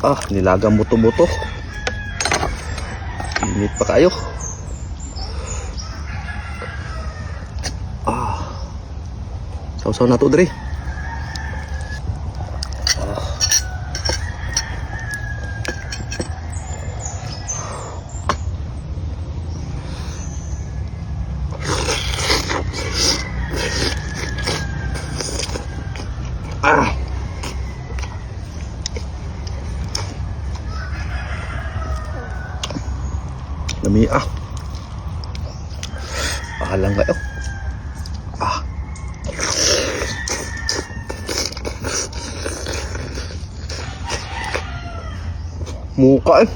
Ah, nilagang buto-buto. Init pa kayo. Ah. Sausaw na to dre. Ah. Lami ah. Alang kayo. Ah. Muka eh.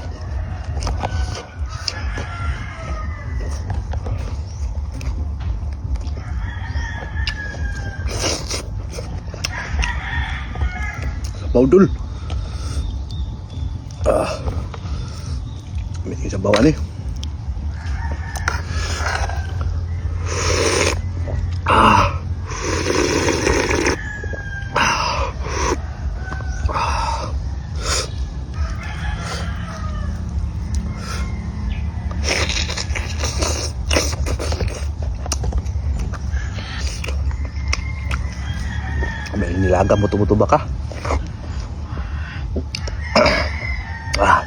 Sabaw dul. Ah. May sabawan eh. May nilaga mo tumutuba ka. Ah.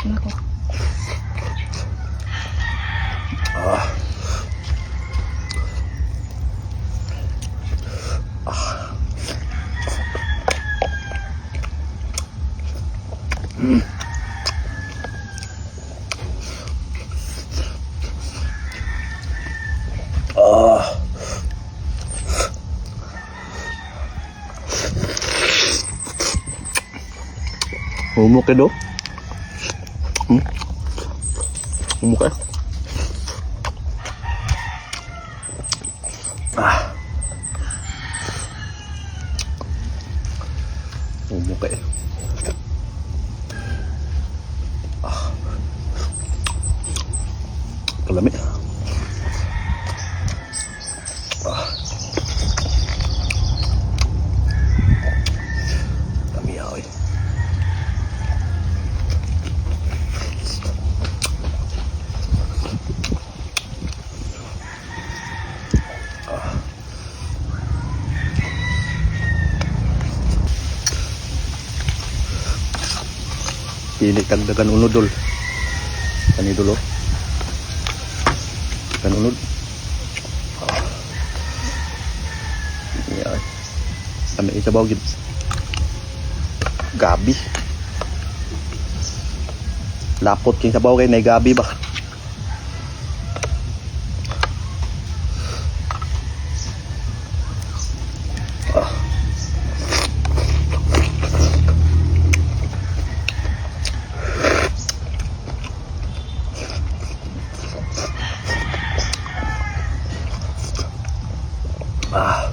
Nako. Ah. Ah. Ah. Humok eh do. Humok eh. Ah. Humok eh. Ah. Kalami. Ah. Lami ah, oy. Pili tagdagan unod dol. Kani dol oh. Kan unod. Ah. Yeah. Kami isabaw gid. Gabi. Lapot king sabaw kay nay gabi ba. Ah. Ah.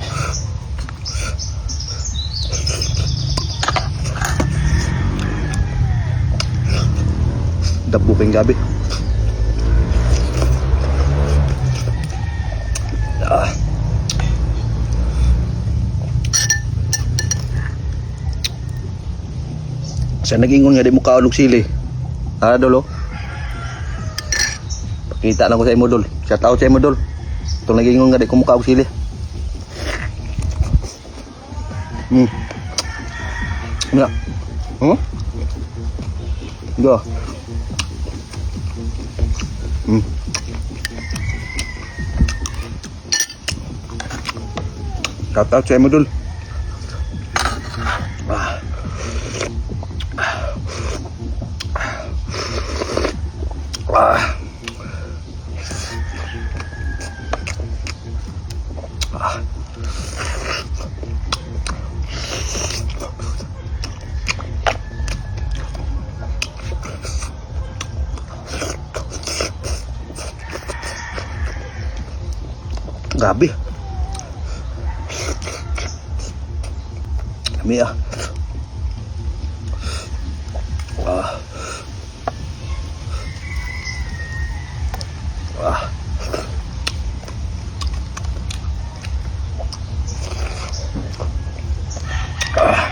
Dabo kayong gabi. Ah. Sa nag-ingon nga di mo kaulog sili. Tara dolo. Pakita lang ko sa imo dol. Shout out sa imo dol. Itong nag-ingon nga di ko mukha og sili. Ano? Huh? Go. Shout out sa imo dol. Ah. Ah. Ah. Grabe. Kami ah. Ah. Ah. Ah.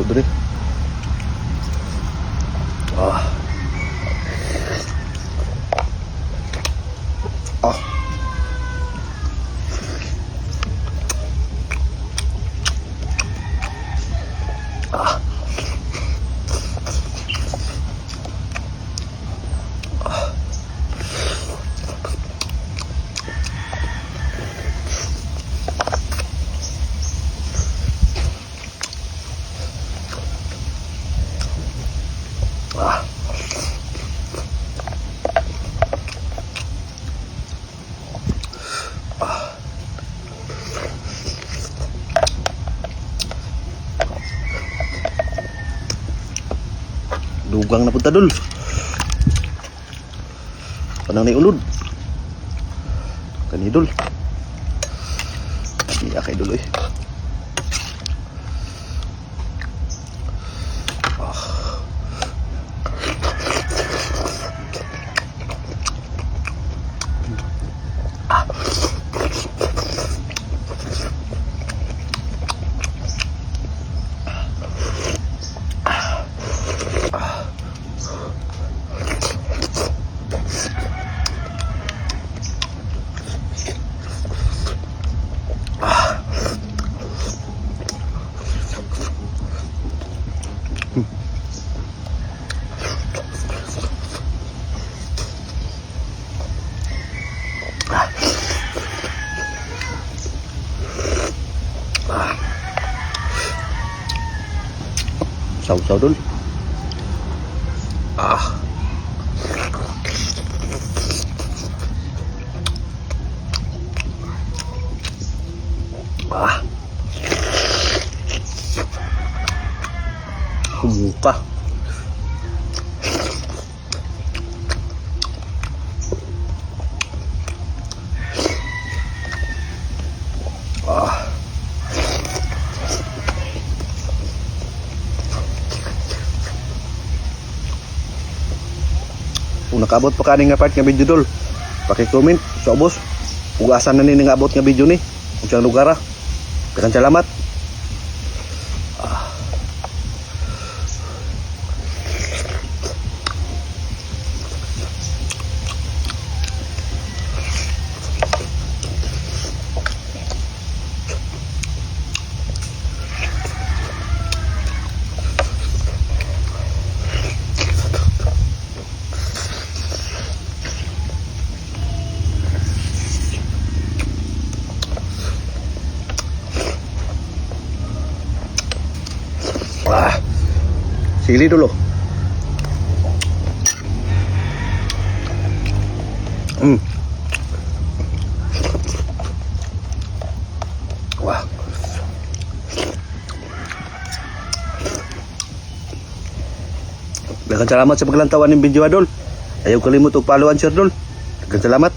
diri. Ah. Ah. Ah. Ah. Ah. Ah. Dugang na punta, dul. Panang ni ulod. Kani, dul. Iya kay dul eh. Ah. Ah. Saw-saw, dul. Ah. Ah. Humuka. Ah. Kung nakaabot pa kani nga part nga video, dol, paki-comment sa ubos ug asa na ni nga abot nga video ni, unsang lugar ah. Daghang salamat. Ah. Ah. Sili dulu. Wah. Daghang salamat sa paglantaw aning video, dol. Ayaw kalimot og follow and share, dol. Daghang salamat.